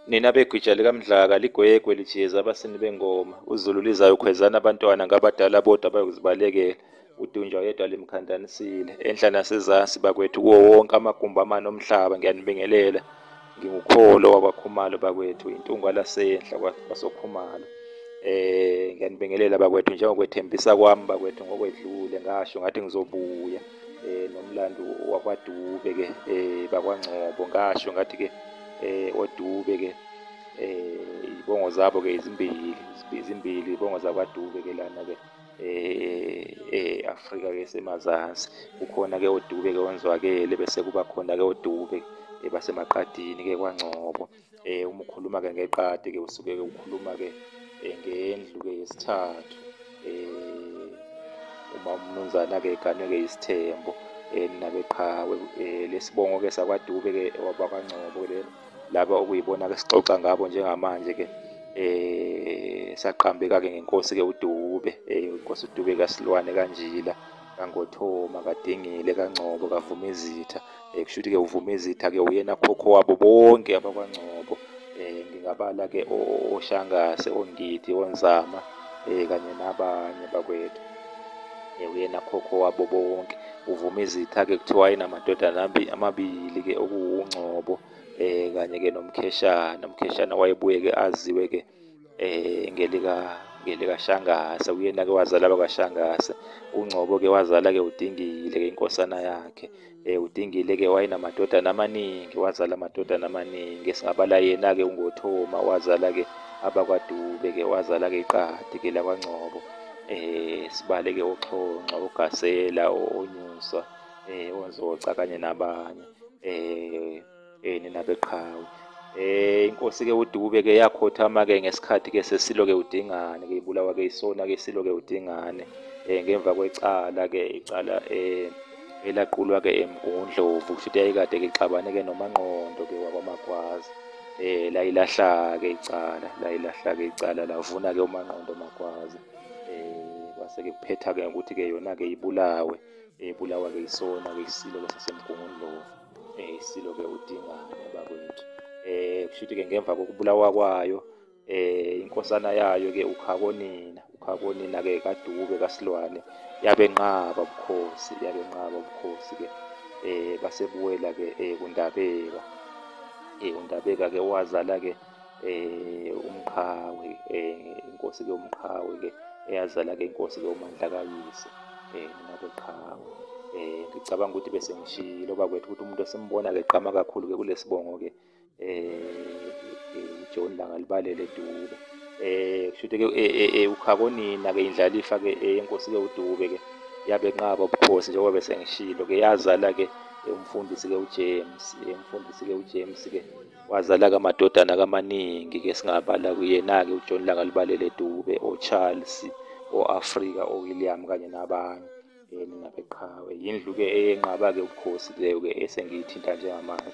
Nina begwitsha likaMdlaka ligwegwe lijiyeza abasini bengoma, uZulu lizayo khwezana abantwana ngabadala bodwa bayokuzibalekela, uDunjwa yedwa limkhandanisile. Enhla nasezansi bakwethu kuwo wonke amagumbi amane omhlaba ngiyanibingelela. NginguKholo wakwaKhumalo bakwethu, intungwa lasenhla kwasoKhumalo. Ngiyanibingelela bakwethu njengokwethembisa kwami bakwethu ngokwedlule ngasho ngathi ngizobuya nomlando wakwaDube ke bakwaNgcobo ngasho ngathi ke oDube ke izibongo zabo ke izimbili izimbili izibongo zakwaDube ke lana ke e-Afrika ke semazansi kukhona ke oDube ke onzwakele bese kuba khona ke oDube basemaqadini ke kwaNgcobo. Uma ukhuluma ke ngeqadi ke usuke ke ukhuluma ke ngendlu ke yesithathu uma umnumzana ke eganwe ke isithembo nabeqhawe lesibongo ke sakwaDube ke wakwaNgcobo le laba okuyibona ke sixoxa ngabo njengamanje ke saqambeka ke ngenkosi ke uDube inkosi uDube kaSilwane kaNjila kaNgothoma kaDingile kaNgcobo kaVumizitha kusho ukuthi ke uVumizitha ke uyena khokho wabo bonke abakwaNgcobo ngingabala ke oShangase oNgidi oNzama kanye nabanye bakwethu uyena khokho wabo bonke. UVumizitha ke kuthiwa wayenamadodana amabili ke okuwuNgcobo kanye ke noMkheshana. UMkheshana wayebuye ke aziwe ke ngelikaShangase, uyena ke wazala abakwaShangase. UNgcobo ke wazala ke uDingile ke inkosana yakhe. UDingile ke wayenamadodana amaningi, wazala amadodana amaningi singabala yena ke uNgothoma wazala ke abakwaDube ke wazala ke iqadi ke lakwaNgcobo. Sibale ke oXhonxo, oGasela, oNyuswa, oNzoca kanye nabanye nina beqhawe. Inkosi ke uDube ke yakhothama ke ngesikhathi ke sesilo ke uDingane ke ibulawa ke isona ke isilo ke uDingane ngemva kwecala ke icala elaqulwa ke eMgungundlovu kusho ukuthi yayikade ke ixabane ke noManqondo ke wakwaMagwaza. Layilahla ke icala, layilahla ke icala lavuna ke uManqondo Magwaza. Kwase ke kuphetha ke ngokuthi ke yona ke ibulawe, ibulawa ke isona ke isilo ke saseMgungundlovu. Isilo ke uDingane bakwethu. Kusho ukuthi ke ngemva kokubulawa kwayo inkosana yayo ke uKhakonina, uKhakonina ke kaDube kaSilwane yabenqaba ubukhosi, yabenqaba ubukhosi ke basebuwela ke kuNdabeka. UNdabeka ke wazala ke uMqhawe, inkosi ke uMqhawe ke eyazala ke inkosi ke uMandla kayise nina beqhawe. Ngicabanga ukuthi bese ngishilo bakwethu ukuthi umuntu esimbona ke gqama kakhulu ke kulesibongo ke uJohn Langalibalele Dube. Kusho ukuthi ke uKhakonina ke indlalifa ke yenkosi ke uDube ke yabenqaba ubukhosi njengoba bese ngishilo ke yazala ke umfundisi ke uJames, umfundisi ke uJames ke wazala ke amadodana kamaningi ke singabala kuyena ke uJohn Langalibalele Dube, oCharles, oAfrika, oWilliam kanye nabanye nina beqhawe. Yindlu ke eyenqaba ke ubukhosi leyo ke esengiyithinta njengamanje.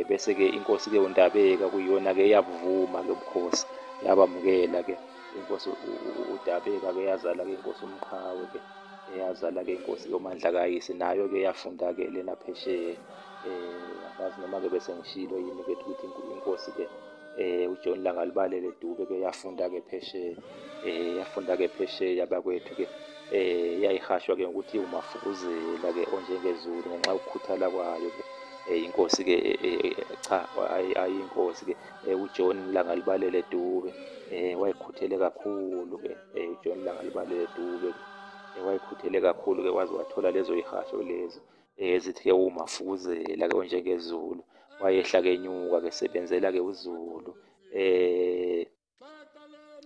Bese ke inkosi ke uNdabeka kuyiyona ke eyabuvuma ke ubukhosi, yabamukela ke inkosi uDabeka ke yazala ke inkosi uMqhawe ke eyazala ke inkosi ke uMandla kayise, nayo ke yafunda ke lena phesheya. Angazi noma ke bese ngishilo yini ke ukuthi inkosi ke uJohn Langalibalele Dube ke yafunda ke phesheya, yafunda ke phesheya bakwethu ke yayihashwa ke ngokuthi uMafukuzela ke onjengezulu ngenxa yokukhuthala kwayo ke inkosi ke cha ayinkosi ke uJohn Langalibalele Dube wayekhuthele kakhulu ke uJohn Langalibalele Dube wayekhuthele kakhulu ke waze wathola lezo yihasho lezo ezithi ke uMafukuzela ke onjengezulu, wayehla ke enyuka ke sebenzela ke uZulu.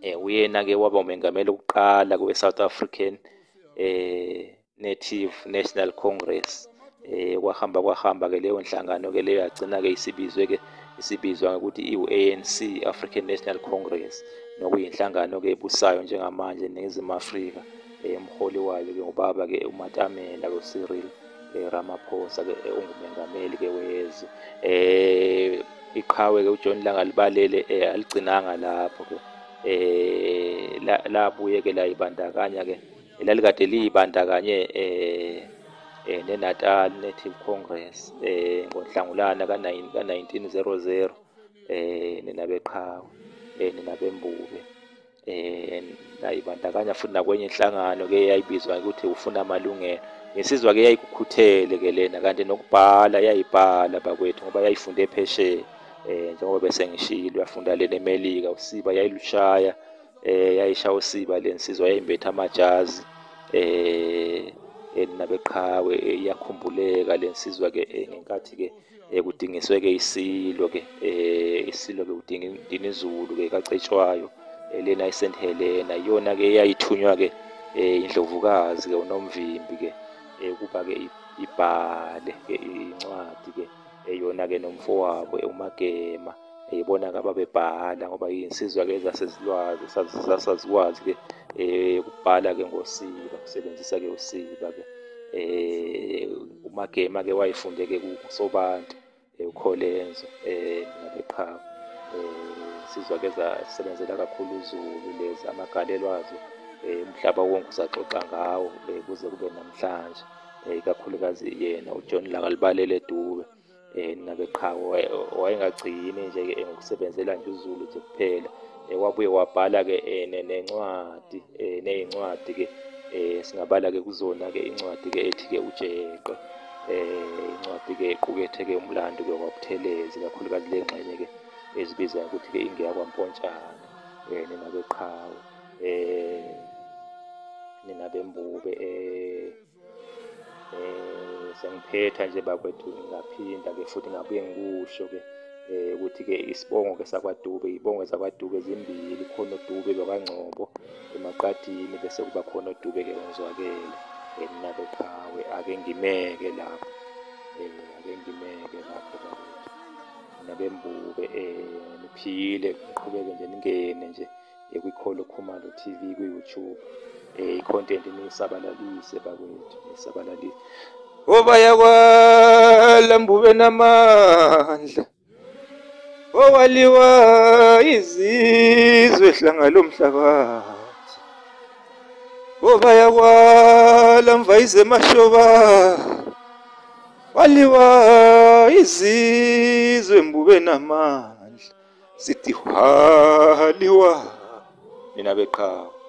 Uyena ke waba umengameli wokuqala kwe-South African Native National Congress. Kwahamba kwahamba ke leyo nhlangano ke leyo yagcina ke isibizwe ke isibizwa ngokuthi iwu-ANC, African National Congress, nokuyinhlangano ke ebusayo njengamanje eNingizimu Afrika. Umholi wayo ke ubaba ke uMatamela uCyril Ramaphosa ke ongumengameli ke wezwe. Iqhawe ke uJohn Langalibalele aligcinanga lapho ke labuye ke layibandakanya ke elalikade liyibandakanye neNatal Native Congress ngoNhlangulana ka-1900. Nina beqhawe, nina bembube. Nayibandakanya futhi nakwenye inhlangano ke eyayibizwa ukuthi ufuna amalungelo. Insizwa ke yayikukhuthele ke lena, kanti nokubhala yayibhala bakwethu ngoba yayifunde phesheya. Njengoba bese ngishilo yafunda lena eMelika, usiba yayilushaya, yayishaya usiba le nsizwa, yayimbethe amajazi. Nina beqhawe, iyakhumbuleka le nsizwa ke ngenkathi ke kudingiswe ke isilo ke, isilo ke uDinizulu ke kaCetshwayo, lena eSt Helena. Iyona ke eyayithunywa ke indlovukazi ke uNomvimbi ke ukuba ke ibhale ke incwadi ke, yona ke nomfowabo uMagema, ibona ke ababebhala ngoba insizwa ke zasezilwazi zasazikwazi ke ukubhala ke ngosiba, kusebenzisa ke usiba ke. uMagema ke wayefunde ke kuSobantu uKholenzo nabeqhawe. Insizwa ke zasebenzela kakhulu uZulu lezi, amagalelo azo umhlaba wonke usaxoxa ngawo kuze kube namhlanje, ikakhulukazi yena uJohn Langalibalele Dube. Nabeqhawe wayengagcini nje ke ngokusebenzela nje uZulu nje kuphela, wabuye wabhala ke nencwadi, nezincwadi ke singabala ke kuzona ke incwadi ke ethi ke uJeqe, incwadi ke equkethe ke umlando ke waButhelezi, kakhulukazi le ngxenye ke ezibiza ukuthi ke ingeyakwaMpontshane. Nina beqhawe, nina bembube. Sengiphetha nje bakwethu, ngingaphinda ke futhi ngabuye ngikusho ke ukuthi ke isibongo ke sakwaDube, izibongo zakwaDube zimbili, khona uDube bakwaNgcobo emaqadini, bese kuba khona uDube ke ongizwakele. Nina beqhawe, ake ngimeke lapho, ake ngimeke lapho bakwethu. Nina bembube, niphile, niqhubeke nje ningene nje kwiKholo Khumalo TV kwi-YouTube, i-content niyisabalalise bakwethu, niyisabalalise. Obayakwala mbube namandla, owaliwa izizwe hlanga lomhlabathi, obayakwala mvayize mashoba, waliwa izizwe mbube namandla, sithi haliwa nina beqhawe.